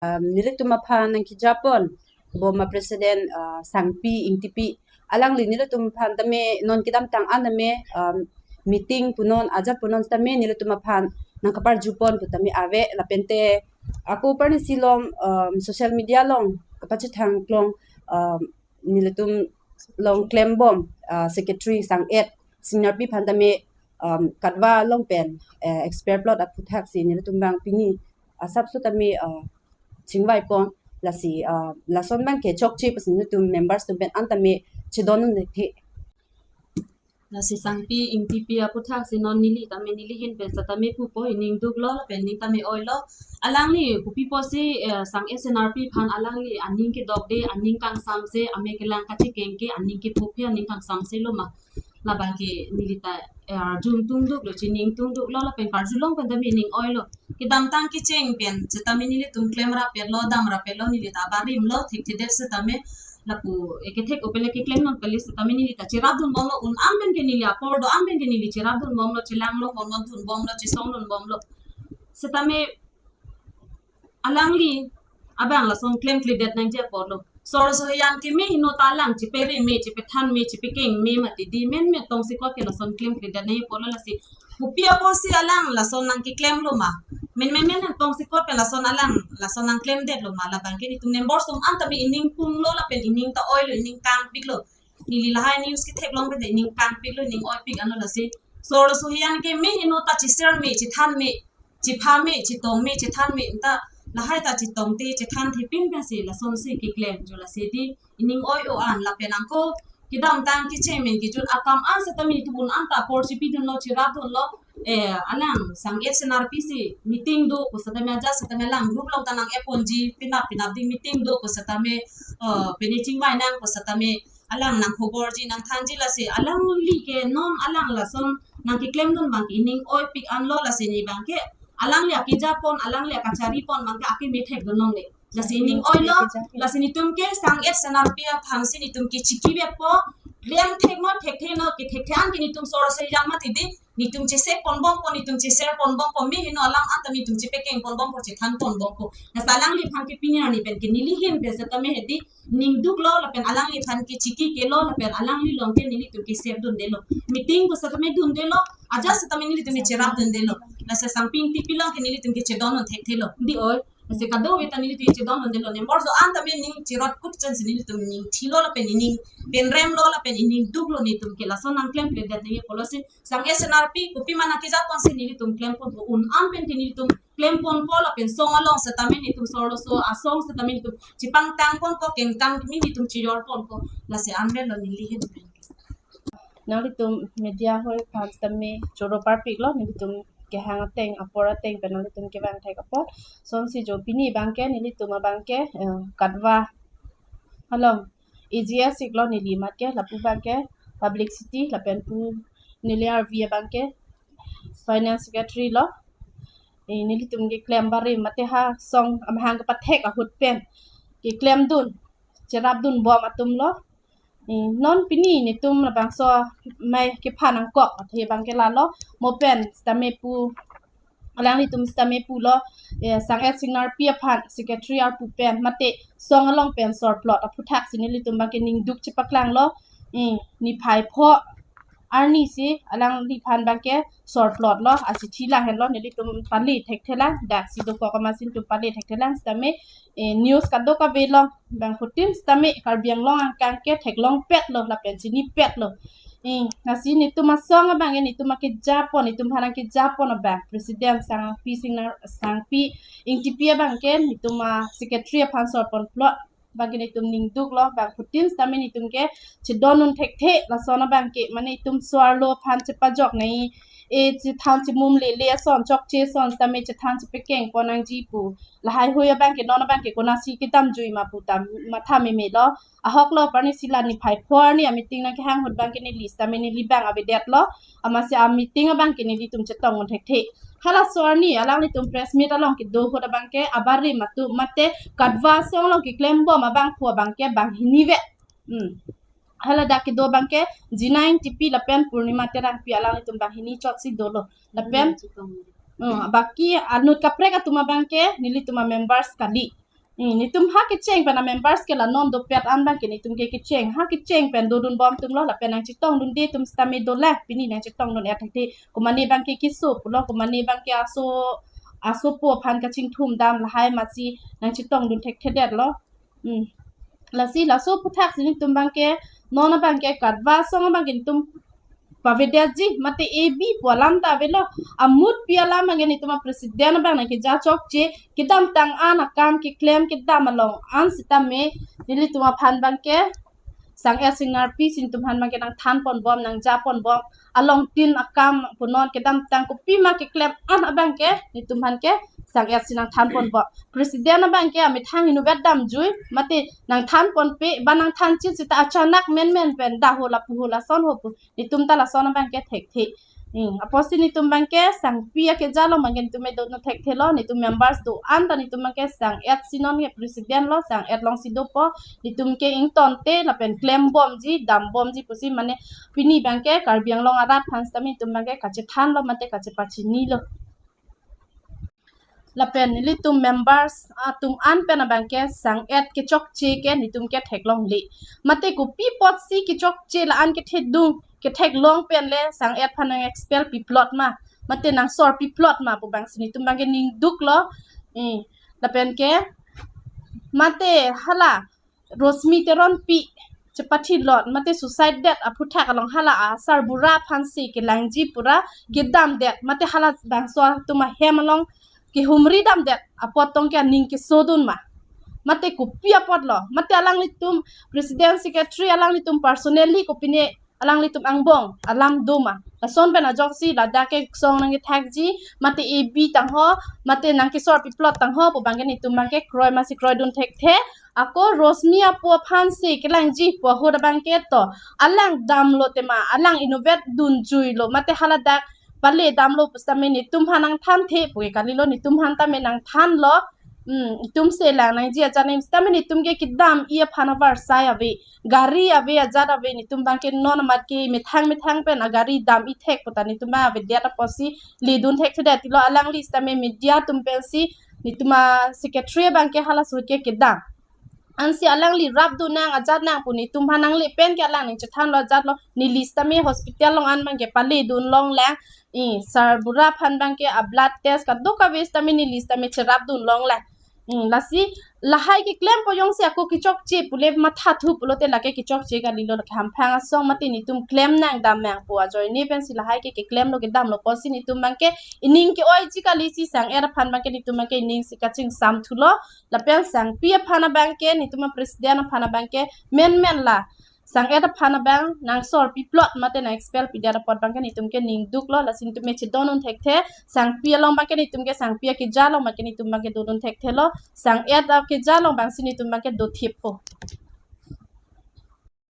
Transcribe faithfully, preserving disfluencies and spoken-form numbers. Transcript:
Um, nelitum aphan nangkejapon bom a-president, uh, Sangpi Ingtipi. Alangli nelitum aphan tame non kedamtang an tame, um, meeting punon, ajat punon tame nelitum aphan nangkaparjupon pu tame ave. Lapente ako parnisi along, um, social media along kapachethang klong, um, nelitum along klembom, uh, Secretary Sang-et Singnarpi aphan tame, um, Katwa along pen, eh, Expert Plot aphuthaksi nelitum abang pini asapso tame, uh, chingvaipon. Lasi, uh, lason abangke chokche pusi nelitum members atum pen an tame chedondun thekthe. Lasi Sangpi Ingtipi aphuthaksi non neli tame neli ahin pen setame pupo, ining duklo lapen ining tame oilo. Alangli kopi pusi, eh, Sang-et Singnarpi aphan alangli aning kedokde, aning kangsamse, amek kelang kachekengke, aning kephuphe, aning kangsamse lo ma. Labangke neli ta, eh, arjutungduklo, chiningtungduklo lapen karjulong pen tame ining oilo. Kedamtang kecheng pen setame nelitum klemrapetlo, damrapetlo, neli ta abarimlo, thekthedet setame lapu, eh, kethek open le keklem non kali setame neli ta cherapdunbomlo, un an pen ke neli apor do an pen ke neli cherapdunbomlo, chelanglongbomlo, dunbomlo, chesongdunbomlo. Setame alangli abang lason klemkledet nangji aporlo. Sor so hiyan ke me heno ta alang chepere me, chepethan me, chepekeng me mati di, menme tongsekot ke lason klemkledet nangji aporlo. Lasi kopi apotsi alang lason nangkeklemlo ma? Menme men tongsekot pen lason alang lason nangklemdetlo ma? Labangke nelitum members atum an tame ining punglo lapen ining ta oilo, ining kangpiklo. Neli lahai news ketheklong pen ining kangpiklo, ining oipik anlo. Lasi sor so hiyan ke me heno ta cheser me, chethan me, chepha me, chetong me, chethan me, ta lahai ta chetongte, chethanthe pin pensi lasonsi keklem jo. Lasi di ining oi-o an lapen ako kedamtang kecheng pen kejut akam an setame nelitum un an ta apor chepidunlo, cherapdunlo, eh, alang Sang-et Singnarpi si meeting do pu setame ajat setame alang group along ta nang-eponji, penap penap di meeting do pu setame, eh, pini chingvai nang pu setame alang nangkhoborji, nangthanji. Lasi alangli ke non alang lason nangkeklemdun abangke ining oipik anlo. Lasi ne abangke alangli akejapon, alangli akacharipon abangke akeme thekdun longle. Lasi ining oilo. Lasi nelitum ke Sang-et Singnarpi aphansi nelitum ke chikivetpo. Rem thek no, thekthe no, kethekthe an ke nelitum sor so hiyan mati di, nelitum cheseponbompo, nelitum cheserponbompo, me heno alam an ta nelitum chepekengponbompo, chethanponbompo. Lasi alangliphan ke pini arni pen ke neli ahin pen setame hedi ining duklo lapen alangliphan ke chikikelo lapen alangli along ke nelitum ke sep dundelo. Meeting pu setame dundelo, ajat setame nelitum ke cherapdundelo. Lasi Sangpi Ingtipi along ke nelitum ke chedondun thekthelo. Di oi, lasi kadokave ta nelitum ke chedondundelo. Members do an tame ining cherot kut chensi nelitum ining thilo lapen ining penremlo lapen ining duklo, nelitum ke lason nangklemkledet nangji apotlo. Lasi Sang-et Singnarpi kopi ma nangkejaponsi nelitum klemponpo, un an pen ke nelitum klemponpo lapen song along setame nelitum sorloso asong setame nelitum chepangtangponpo, kengtang kimi nelitum chejorponpo. Lasi anvetlo neli ahin pen. Nanglitum media ahoi aphan setame choro parpiklo, nelitum kehang ateng apor ateng pen nanglitum kevang thek apot. Sonsi jo pini abangke nelitum abangke, eh, Katwa along A G S iklo neli amat ke, lapu abangke publicity lapen pu neli arvi abangke finance secretary lo. Eh, nelitum keklem barim mate ha song amahang kepathek ahut pen keklemdun, cherapdunbom atumlo. Eh, non pini nelitum labangso mei kephan angkok athe abangke lalo, mo pen setame pu, alanglitum setame pulo, eh, Sang-et Singnarpi aphan secretary arpu pen mate song along pen sor plot aphuthaksi nelitum abangke ining duk chepaklanglo. Eh, niphai pho arnisi alangliphan abangke sor plotlo, achithi lang henlo, nelitum pale thekthelang, daksi dokok amatsi nelitum pale thekthelang setame, eh, news kadokave along abangphutin setame Karbi Anglong angkang ke theklongpetlo lapen chinipetlo. Eh, lasi nelitum asong abangke nelitum akejapon, nelitum aphan nangkejapon abang President Sangpi Singnar, Sangpi Ingtipi abangke nelitum a-secretary aphan sorpon plot abangke nelitum ining duklo, abangphutin setame nelitum ke chedondun thekthe, lason abangke mane itum so-arlo aphan chepajok nangji, eh, chethan chemum lele ason, chokche ason setame chethan chepekengpon nangji pu. Lahai hui abangke non abangke konatsi kedamjui ma pu ta matha memelo. Ahoklo, parnisi la niphai pho arni a-meeting nangkehang ahut abangke neli setame neli abang avedetlo. Amatsi a-meeting abangke nelitum chetongdun thekthe. Halaso arni alanglitum press meet along kedo ahut abangke abarim atum mate Katwa asong along keklembom abangphu abangke banghini vet. Hmm. Haladak kedo abangke Jina Ingtipi lapen Purnima Terangpi, alanglitum banghini chotsi dolo. Lapen, hmm, baki anut kaprek atum abangke nelitum a-members kali. Hmm, netum ha kecheng pen a members ke la non dopet an abang ke netum ke kecheng ha kecheng pen dodun bom atum lo, lapen nangchetongdunde atum sitame dolang, pini nangchetongdun-et thekthe. Komane abang ke keso pulo, komane abang ke aso asopo aphan kachingthum dam lahai amatsi nangchetongdun thekthedetlo. Hmm. Lasi laso aphuthak si netum abang ke non abang ke katva asong abang ke netum pavedetji, mate A B pu alam ta avelo, amutpi alam abang ke netum a president abang nangkeja chokche, kedamtang an akam keklem kedam along an sitame nelitum aphan abang ke sang-et singnar pi si netum aphan abang ke nangthan ponbom, nangja ponbom, alongtin akam punon kedamtang kopima keklem an abang ke netum aphan ke sang-et si nangthan ponbom. President abang ke amethang inutvet damjui, mate nangthan ponpe, ba nangthan chit sita achanak menmen pen daho lapu ho lason ho pu, netum ta lason abang ke thekthe. Hmm, apotsi netum abang ke sangpi akeja along abang ke netum me dodun thekthelo, netum members do-an ta netum abang ke sang-et si non ke president lo, sang-et along si dopo, netum ke ingtonte lapen klembomji, dambomji pusi mane pini abang ke Karbi Anglong arat aphan sitame netum abang ke kachethanlo mate kachepachinilo. Lapen nelitum members atum an pen abang ke sang-et kechokche ke netum ke theklongle. Mate kopi apotsi kechokche la-an kethedung ketheklong pen le sang-et aphan nang expel piplot ma, mate nangsor piplot ma pu abang si netum abang ke ningduklo. Eh, lapen ke mate hala Rosmi Teronpi chepathilot mate suicide det aphuthak along hala asarbura aphansi kelangji pura kedamdet, mate hala bangso atum ahem along kehumri damdet apot tong ke aning kesodun ma, mate kopi apotlo, mate alanglitum president secretary alanglitum personally kopine alanglitum angbong alam do ma? Lason pen ajoksi ladak ke song nangkethakji, mate A B tangho, mate nangkesor piplot tangho pu abang ke netum abang ke kroi masi kroidun thekthe. Ako Rosmi apo aphansi kelangji pu ahut abang ke to, alang damlo tema, alang inutvet dunjuilo, mate haladak pale damlo pu sitame netum aphan nangthanthe pu ke kalilo, netum aphan tame nangthanlo. Hmm, itum selang nangji ajat nem sitame netum ke kedam-i aphan avarsai ave, gari ave, ajat ave, netum abang ke non amat ke methang methang pen agari dam-i thek pu ta netum abang avedet apotsi ledun thekthedetlo. Alangli sitame media atum pensi netum a secretary abang ke hala ahut ke kedam. Ansi alangli rapdun nang ajat nang pu netum aphan nangle pen ke alang nangchethanlo ajatlo, neli sitame hospital along an abang ke paledun longlang. Eh, sarbura aphan abang ke a blood test kadokave sitame neli sitame cherapdun longlang. Hmm, lasi lahai keklempo jongsi ako kechokche pule mathathu pulote lake kechokche kalilo, lake hamphang asong mate netum klem nang dam nangpo ajoine pensi lahai ke keklemlo kedamlo apotsi netum abang ke ining ke-oiji kali, si sang-et aphan abang ke netum abang ke ining si kachingsamthulo, lapen sangpi aphan abang ke netum a president aphan abang ke menmen la sang-et aphan abang nangsor piplot mate nang expel pidet apot abang ke netum ke ningduklo, lasi netum me chedondun thekthe. Sangpi along abang ke netum ke sangpi akeja along abang ke netum abang ke dodun thekthelo, sang-et akeja along abang si netum abang ke dothippo.